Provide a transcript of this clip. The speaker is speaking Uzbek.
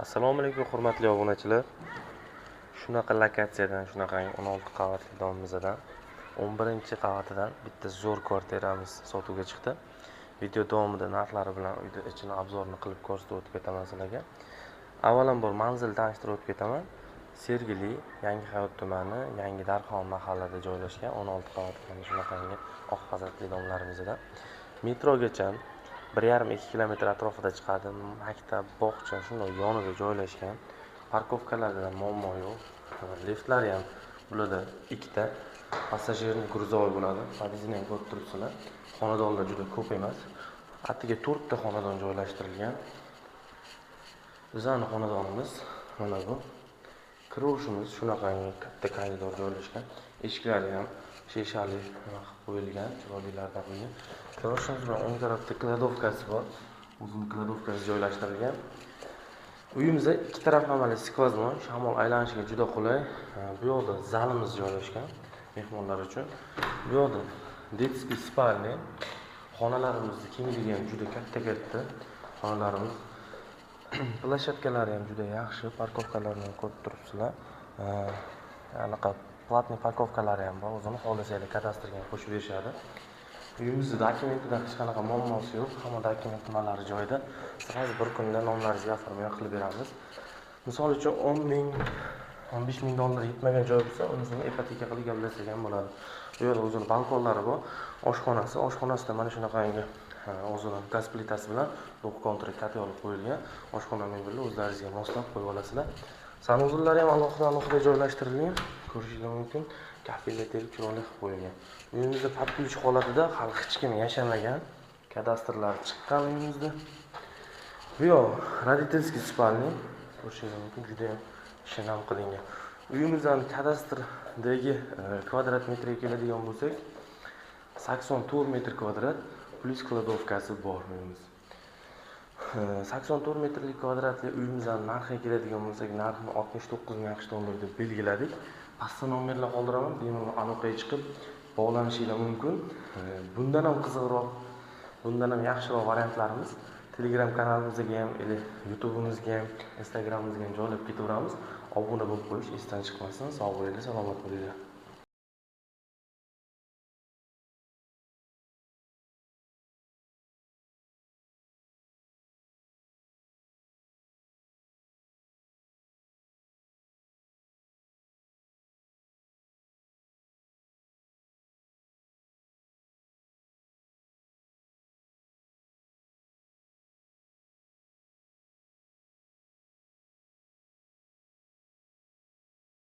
Assalomu alaykum, hurmatli obunachilar. Shunaqa lokatsiyadan, shunaqangi 16 qavatli domimizdan 11-qavatidan bitta zo'r kvartiramiz sotuvga chiqdi. Video davomida narxlari bilan uyda ichini обзор ni qilib ko'rsatib o'tib ketaman sizlarga. Avvalambor manzil tanishtirib o'tib ketaman. Sergeli, Yangi Hayot tumani, Yangi Darxon mahallada joylashgan 16 qavatli shunaqangi oq fasadli domlarimizda. Metrogacha 1,5-2 kilometr atrofida chiqadi. Maktab, bog'cha shunday yonida joylashgan. Парковка larda muammo yo'q. Liftlari ham bularda ikkita. Пассажирный, грузовой bo'ladi. Podyezdini ham ko'rib turibsizlar. Xonadonlar juda ko'p emas. Atigi to'rtta xonadon joylashtirilgan. Bizani xonadonimiz mana bu. Kiraverishimiz shunaqangi katta koridor joylashgan. Eshiklari ham shishali nima qilib qo'yilgan, chiroylilardan bo'lgan. Kiraverishimiz bilan o'ng tarafda кладовка si bor. O'zini кладовка si joylashtirilgan. Uyimizda ikki taraflamali сквозной, shamol aylanishiga juda qulay. Bu yoqda zalimiz joylashgan mehmonlar uchun. Bu yoqda детский спальня. Xonalarimizni kengligi ham juda katta katta. Xonalarimiz площадка lari ham juda yaxshi, парковка larni ham ko'rib turibsizlar. Anaqa платный парковка lari ham bor, o'zini xohlasanglar kadastrga ham qo'shib berishadi. Uyimizni dokumentida hech qanaqa muammosi yo'q, hamma dokument nimalari joyida. Сразу bir kunda nomlaringizga оформление qilib beramiz. Misol uchun, 10 ming, 15 ming dollar yetmagan joy bo'lsa, unisini ipoteka qilib gaplashsak ham bo'ladi. Bu yerda o'zini balkonlari bor, oshxonasi, oshxonasida mana shunaqangi o'zini gaz plitasi bilan двухконтурный котёл qo'yilgan. Oshxona mebelni o'zlaringizga moslab qo'yib olasizlar. Санузел lari ham alohida alohida joylashtirilgan, ko'rishingiz mumkin. Kafelga terib chiroyli qilib qo'yilgan. Uyimizda под ключ holatida, hali hech kim yashamagan. Kadastrlari chiqqan uyimizda. Bu yoq родительский спальня, ko'rishingiz mumkin, judayam shinam qilingan. Uyimizni kadastrdagi kvadrat metrga keladigan bo'lsak, 84 metr kvadrat плюс кладовка si bor uyimiz. 84 metrlik kvadratli uyimizni narxiga keladigan bo'lsak, narxini 69 ming AQSh dollar deb belgiladik. Pastda nomerlar qoldiraman, bemalol aloqaga chiqib bog'lanishinglar mumkin. Bundan ham qiziqroq, bundan ham yaxshiroq variantlarimiz Telegram kanalimizga ham, или YouTube'imizga ham, Instagramimizga ham joylab ketaveramiz. Obuna bo'lib qo'yish esdan chiqmasin. Sog' bo'linglar, salomat bo'linglar.